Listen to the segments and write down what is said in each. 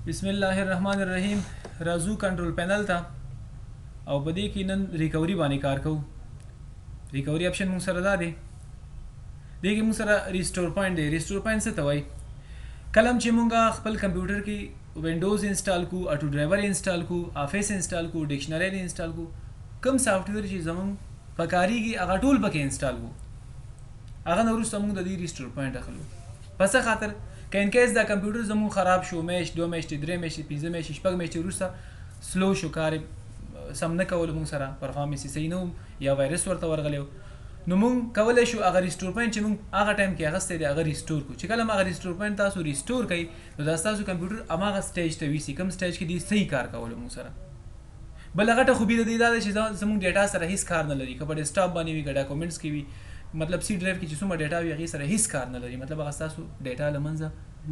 بسم الله الرحمن الرحیم. راځو کنټرول پینل ته او په دې کې نن ریکوري باندې کار کوو. ریکوري اپشن موږ سره دا دی، دې کې موږ سره ریسټور پوینټ دی. ریسټور پوینټ څه ته وایي؟ کله چې موږ خپل کمپیوټر کې وینډوز انسټال کو، اټو ډرایور انسټال کو، افیس انسټال کو، ډکشنری انسټال کو، کوم سافټویر چې زموږ پکاريږي هغه ټول پکې انسټال کو، هغه نه وروسته موږ د دې ریسټور پوینټ اخلو. په څه خاطر؟ که ان کیس دا کمپیوټر زموږ خراب شو، میاشت، 2 میاشتې، 3 میاشتې، 5 میاشتې، 6 میاشتې وروسته سلو شو، کار سم نه کولو، موږ سره پرفارمنس یې صحیح نه و یا وایرس ورته ورغلی و، نو موږ کولی شو هغه ریسټور پوینټ چې موږ هغه ټایم کې اخیستی دی هغه ریسټور کړو. چې کله هم هغه ریسټور پوینټ تاسو ریسټور کړئ نو دا ستاسو کمپیوټر هماغه سټیج ته ویسي کوم سټیج کې دی صحیح کار کولو موږ سره. بله غټه خوبي د دې دا ده چې زموږ ډیټا سره هیڅ کار نه لري، که په ډیسکټاپ باندې وي، که ډاکومنټس کې وي، مطلب سی ډرایو کې چې څومره ډیټا وي هغې سره هیڅ کار نه لري، مطلب هغه ستاسو ډیټا له منځه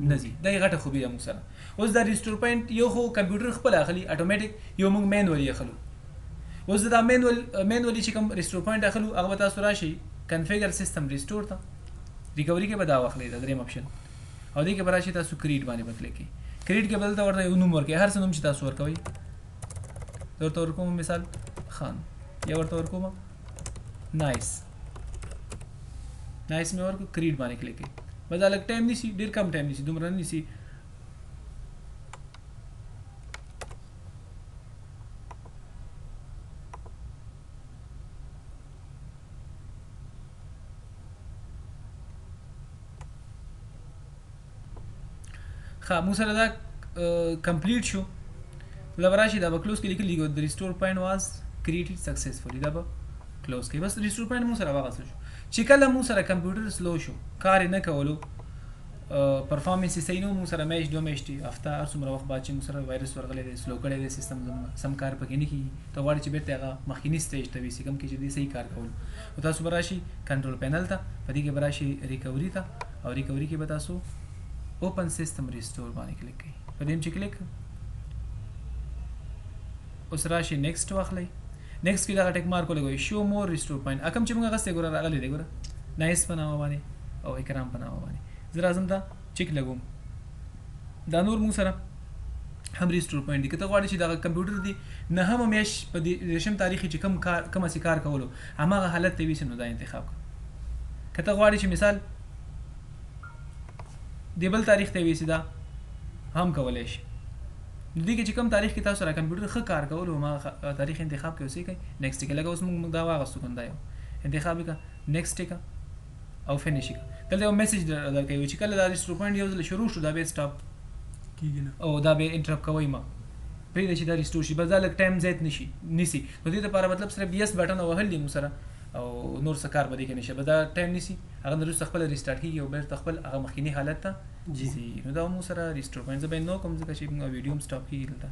نه ځي. دا یې غټه خوبي ده موږ سره. اوس دا ریسټور پوینټ یو خو کمپیوټر خپله اخلي اتوماتیک، یو موږ مینولي اخلو. اوس دا مینولي چې کوم ریسټور پوینټ اخلو هغه به تاسو راشي کنفیګر سیستم ریسټور ته، ریکوري کې به دا واخلئ، دا دریم اپشن، او دې کې به راشي تاسو کریټ باندې به کلیک کړئ. کریټ کې به دلته ورته یو نوم ورکړئ، هر څه نوم چې تاسو ورکوئ ورته ورکوم، مثال خان، یا ورته ورکوم نایس، نایس مې ورکړو، کریټ باندې کلیک کړئ. بس دا لږ ټایم نیسي، ډېر کم ټایم نیسي، دومره نه نیسي. ښه موږ سره دا کمپلیټ شو. دا به راشي، دا به کلوز کې لیکلي دي د ریسټور پوینټ واز کریټډ سکسسفولي، دا به کلوز کوي. بس ریسټور پوینټ موږ سره واغستل شو. چې کله موږ سره کمپیوټر سلو شو، کار یې نه کولو، پرفارمنس یې صحیح نه و، موږ سره میاشت، 2 میاشتې، هفته، هر څومره وخت بعد چې موږ سره وایرس ورغلی دی، سلو کړی دی سیستم، زموږ سم کار پکې نه کېږي، ته غواړې چې بېرته هغه مخکیني سټیج ته ویسي کوم کې چې دی صحیح کار کولو، نو تاسو به راشي کنټرول پینل ته، په دې کې به راشي ریکوري ته، او ریکوري کې به تاسو اوپن سیستم ریسټور باندې کلیک کړئ. په دې هم چې کلیک اوس راشي نیکسټ واخلئ. نیکسټ کې دغه ټیک مارک ولګوئ، شو مور ریسټور پوینټ، کوم چې موږ اخیستی ګوره راغلی دی، ګوره نایس په نامه باندې او اکرام په نامه باندې. زه راځم دا چک لګوم، دا نور موږ سره هم ریسټور پوینټ دی. که ته غواړې چې دغه کمپیوټر دی نهمه میاشت په دې 30 تاریخ چې کوم کار کوم هسې کار کولو هماغه حالت ته ویسي نو دا انتخاب کړه. که ته غواړې چې مثال د بل تاریخ ته ویسي دا هم کولی شي. نو دې کې چې کوم تاریخ کې تاسو سره کمپیوټر ښه کار کولو هماغه تاریخ انتخاب کړئ، اوس یې کړئ نیکسټ کې. لکه اوس موږ دا واغستو که دا یو انتخاب یې کړه، نیکسټ یې کړه او فینیش یې کړه. دلته یو میسج درکوي چې کله دا ریسټور پوینټ یو ځل شروع شو دا بیا سټاپ کېږي نه او دا بیا انټرپ کوئ ما، پرېږده چې دا ریسټور شي، بس دا لږ ټایم زیات نشي نیسي. نو دې لپاره مطلب صرف یس بټن وهل دي موږ سره او نور څه کار به دې کې نشي، بس دا ټایم نیسي، هغه نه وروسته خپله ریسټارټ کېږي او بېرته خپل هغه مخکیني حالت ته ځي. نو دا موږ سره ریسټور پوینټ. زه به یې نو کوم ځکه چې موږ ویډیو هم سټاپ کېږي دلته.